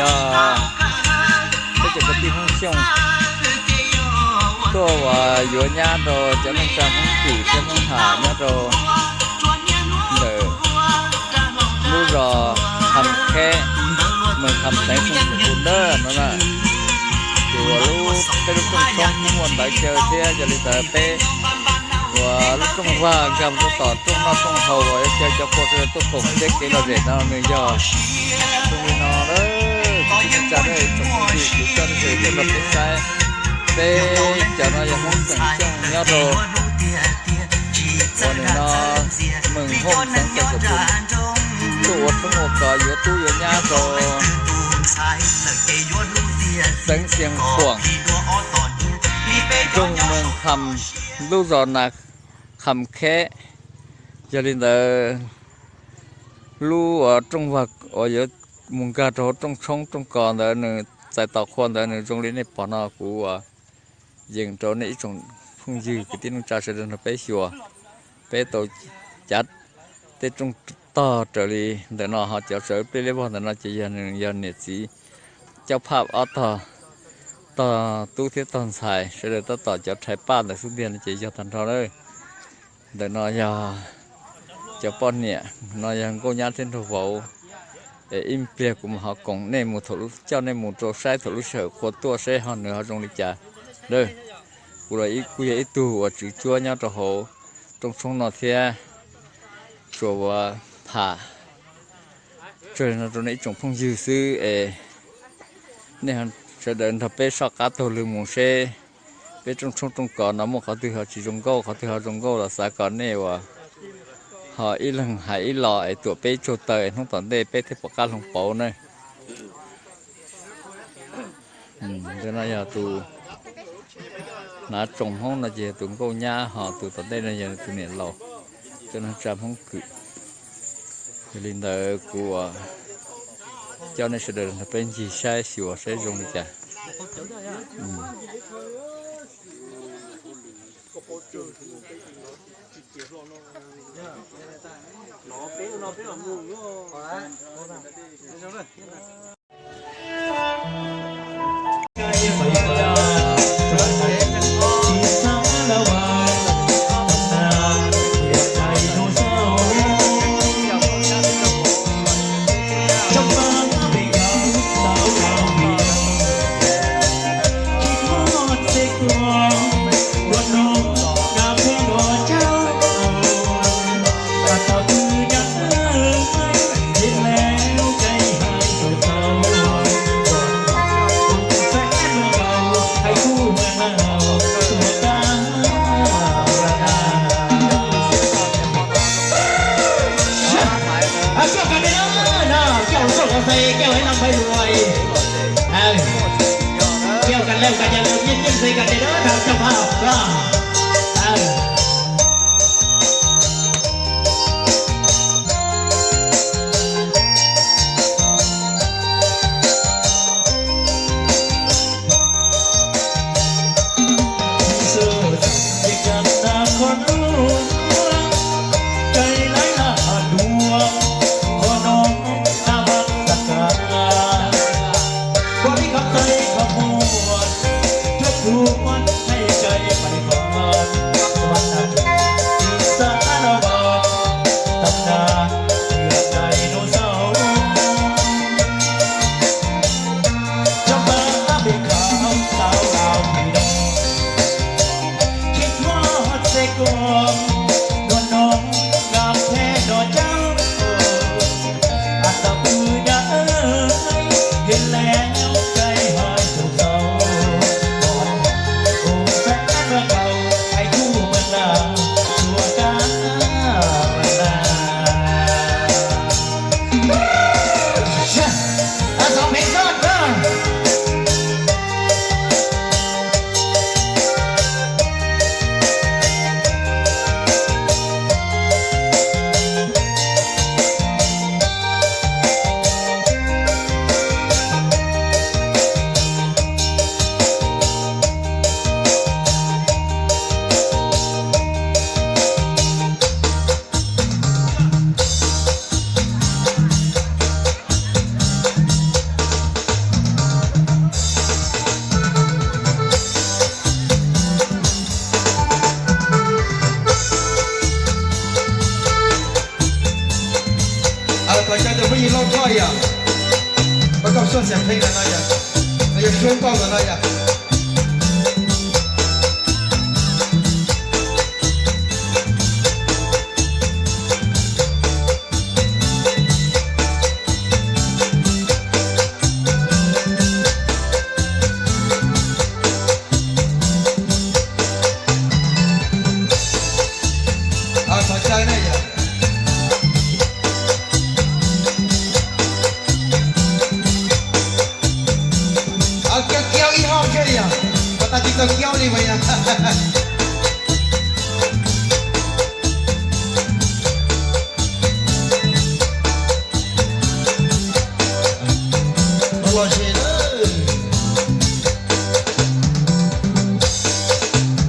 Yog peb cov kwv tij Hmoob Xyooj tuaj uas yuav nyab rau cov neej tsa Hmoob Kwm thiab Hmoob Ham nyob rau ntawm lub zos Kham Kheb, Mees Kham, xeev Xeem Khuam no na. Ces uas lub, peb lub rooj tshoob muaj ntawv chaw thiab, yog li ntawd peb uas lub rooj vag nkag mus rau tom rooj noj rooj haus uas yuav caw cov pog sawv daws tuaj koom siab kev lom zem no nws yog zoo li no. Kuv tsis tsa ib tsoom phooj ywg kuv coj nej sawv daws tuaj nrog peb saib. Peb cov no yog Hmoob Xeem Xyooj nyob rau uas nim no Mees Hooj xeev Xeem Khuam tuaj ua tshoob ua kos yuav tub yuav nyab rau xeev Xeem Khuam, rooj Mees Kham, lub zos Nas Kham Kheb. Yog li ntawd lub uas rooj vag uas yuav mus nkag rau hauv rooj tshoob rooj kos ntawd nws txais tos qhua ntawd nws zoo li nej pom no. Kuv uas yees rau nej ib tsoom phooj ywg kwv tij neej tsa sawv daws nrog peb xyuas, peb tau cav tej rooj tog raws li ntawm no, ho cov sawv pliaj liab vog ntawm no ces yog nws yog niam txiv Cauj Phaj ob tog, tog tub thiab tog ntxhais, sawv daws tab tom cov rhais paj ntawm xub ntiag no ces yog tag nrho lawm. Ntawm no yog cov poj niam, no yog nkauj nyab thiab nraug vauv. Es ib pliag kuv mam ho koom nej mus thaum lub, coj nej mus rau saib thaum lub sij hawm qhua tuaj seb ho nws ho zoo li cas. Kuv los kuj yog ib tug uas tswv cuab nyob rau hauv rooj tshoob no thiab, tsuas ua tham tsawg no rau nej ib tsoom phooj ywg xwb es nej sawv daws nrog peb soj qab taug lw mus seb peb rooj tshoob rooj kos no muaj qhov twg ho tsis zoo nkauj, qhov twg ho zoo nkauj los xav kom nej uas ho ib leeg hais ib los es tuam peb ib tsaug taw es hnub tom ntej peb thiaj pom qab hloov pauv na. Ntawm no yog tus hnav tsoos Hmoob no ces yog tus nkauj nyab, ho tus tom ntej no yog tus niam laus, cov neeg tsa Hmoob Kwm. Yog li ntawd kuv uas coj nej sawv daws nrog peb ncig saib xyuas saib zoo li cas. Kiav ua txoj kos xais, kiav ua ib leeg pais luas, kiav ua kas lej kas yas los yeej yeej xais kas tes dawb dhau coj pab. Txoj xeem pheej ntawm no yog, yog suab nkauj ntawm no yog. Thov caw ne yom. Kiag kiag ib hom thiab yom, pos tas tsis tau kiag li mas yom. Los los ze lawm.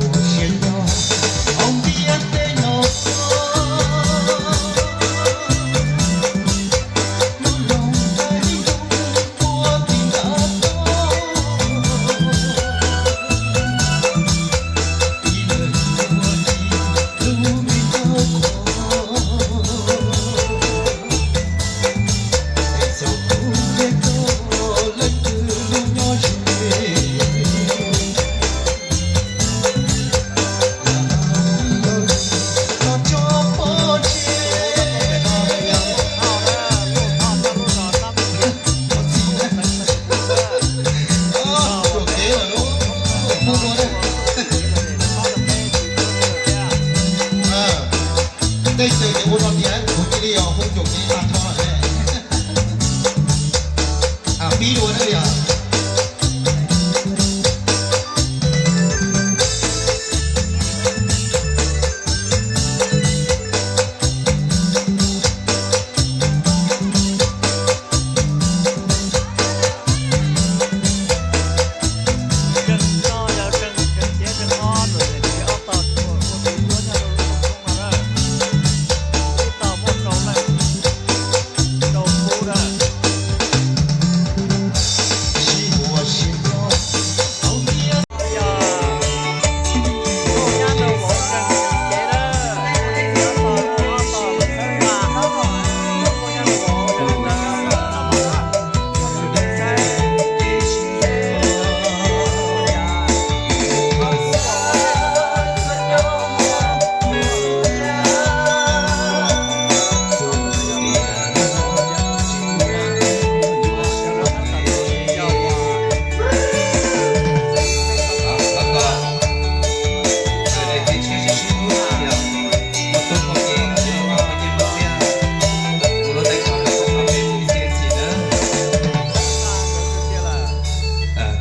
Ua siab nyob hauv ntiaj teb no. Tej chaw ces ua no tias kuv cia li os hu caum kev tag nrho lawm ne. Pib dua ne yog.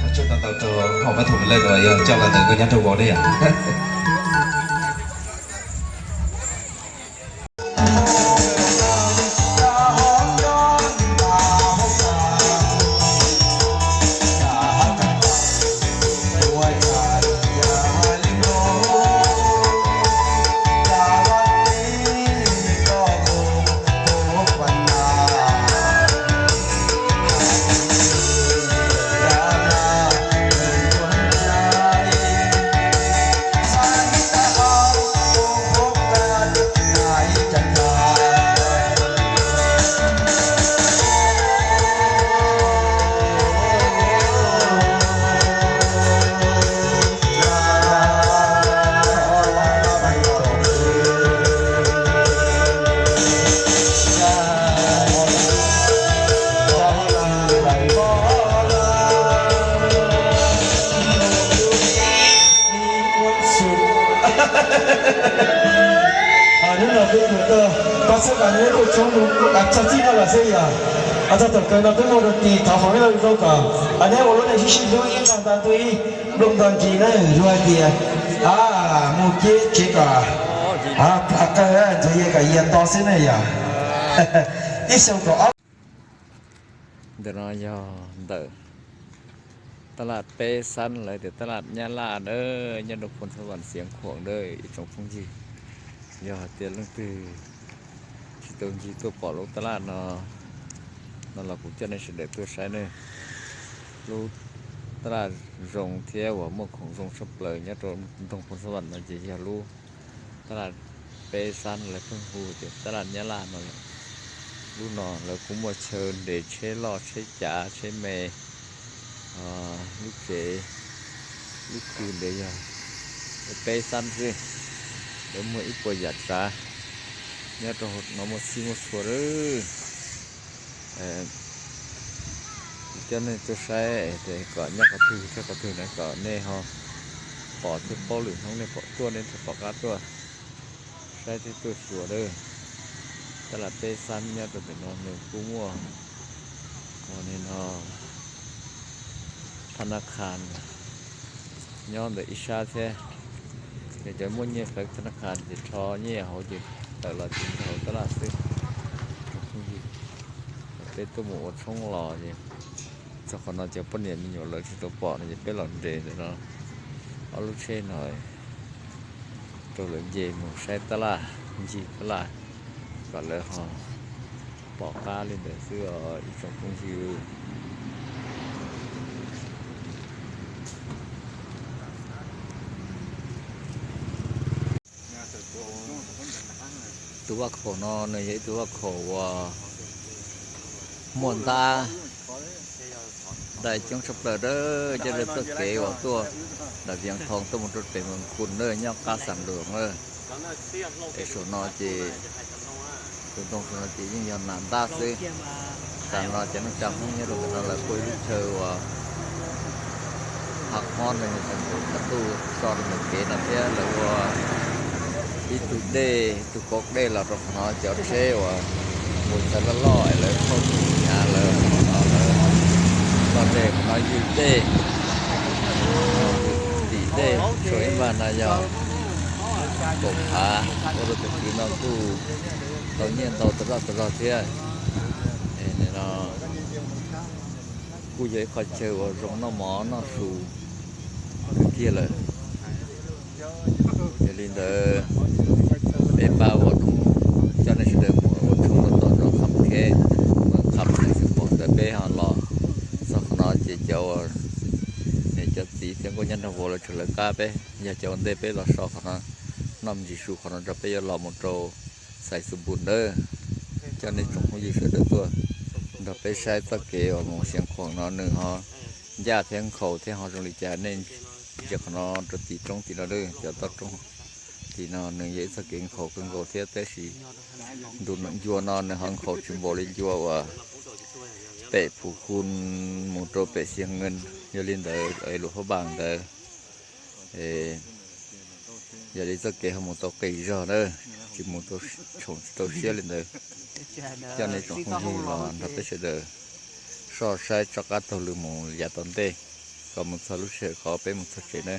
Thov tsaug ntau ntau rau hom pab thum lawm uas yog coj los ntawm nkauj nyab nraug vauv ne yom. Hnub no peb mus tau pab txhawb nqa neb tuaj tshoob txog txij no lawm xwb yom. Txog thaum kawg no peb muaj rau tis thov foom ib lo lus rau kom neb ua lub neej sib sib hlub ib nqag nta ntuj ib nplooj nto ntsis na, yog hais tias mus ciaj tsev kom plam qawg ntxuav yias kom yias to xwb na yom. Ib xyoo kaum ob. Ntawm no yog ntawm taj laj peb xab los tias taj laj Nyab Laj na, nyob rau Phoos Xas Vam Xiav Khuam na ib tsoom phooj ywg. Yog hais tias leej twg tsis tau ncig tuaj pom lub taj laj no, no los kuv coj nej sawv daws tuaj saib na. Lub taj laj zoo thiab uas muaj khoom zoo tshaj plaws nyob rau nroog Phoos Xas Vam no ces yog lub taj laj peb xab lawv pheej hu tias taj laj Nyab Laj no yom. Lub no lawv kuj muaj chaw nres tsheb loj tsheb cav tsheb me, lub tsev lub kws ntev yog peb xab xwb, lawv muaj ib puas yam tsav nyob rau no muaj txhij muaj txhua lawm. Coj nej tuaj saib es kom nyob qhov twg thiab qhov twg na kom nej ho pom thiab paub lwm hnub nej pom tuaj nej thiaj pom qab tuaj saib thiab tuaj xyuas lawm. Tab lam peb xab nyob rau ntawm no nws kuj muaj ua li no tha na kha nyob ntawm ib sab thiab. Yog cov muaj nyiaj fev tha na kha ces rho nyiaj hauv ces tawm los ces nyob hauv tab laj xwb. Peb tuaj mus ua tshoob los es txog qhov no cov poj niam me nyuam lawv tsis tau pom no ces peb los nres ntawm no ob lub tsheb no rau lawv nce mus saib tab laj, ncig tab laj kom lawv ho pom qab li ntawd xwb os ib tsoom phooj ywg. Tus vaj khaum no nws yog ib tug vaj khaum uas muaj ntab dai coob tshaj plaws dawb, coj lawv txoj kev uas tuaj ntawm Vias Khoom tuaj mus rau pem Moos Khum na nyob qab Xam Luas na. Es saum no ces tus ntoo saum no ces yeej yog nas ntab xwb. Tam no cov neej tsa Hmoob nyob rau ntawm no lawv kuj ib lub chaw uas hav mob no yog cov qhov tuj so rau ntawm kev no thiab lawv ua ib tug dej, ib tug kaub dej los rau qhov no cov tsheb uas mus txawv loj loj es lawv thauj tus hnyav lawv qhov no lawv tso dej qhov no ywg dej, tim dej tshuav ib npag no yog kaum phav, ua rau tus kwv no kuj tau nyiaj ntau tas zoj tas zog thiab. No kuj yog ib qho chaw uas zoo noj mov noj su kawg kiag lawm. Yog li ntawd peb pab ua coj nej sawv daws mus ua tshoob ua tos rau Kham Khej, Kham Khej xwb pom ntawd peb ho los txog qhov no ces cov uas cov txiv thiab nkauj nyab nraug vauv lawv tseem lawv qab peb, yog cov ua ntej peb los so qhov no noj me ntsis su qhov no rau peb yuav los mus rau Xais Xus Npus ntawd. Coj nej tsoom phooj ywg sawv daws tuaj nrog peb saib txoj kev uas mus Xeev Khuam no nws ho ncaj thiab nkhaus thiab ho zoo li cas nej ntsia qhov no rau tim roob tim no lawm cov toj roob tim no nws yog ib txoj kev nkhaus kawg nkaus thiab tab sis ntu ncua no nws ho nkhaus tsis npaum li ncua uas pem Phu Khu mus rau pem Xia Ngees, yog li ntawd es Luas Phab Npas ntawd yog li txoj kev ho mus tau qis zog na, tsis mus tau tshoom tsis tau siab li ntawd. Coj nej tsoom phooj ywg los nrog peb sawv daws soj saib tso qab taug lw mus yav tom ntej kom mus txog lub sij hawm qhov peb mus txog tsev na.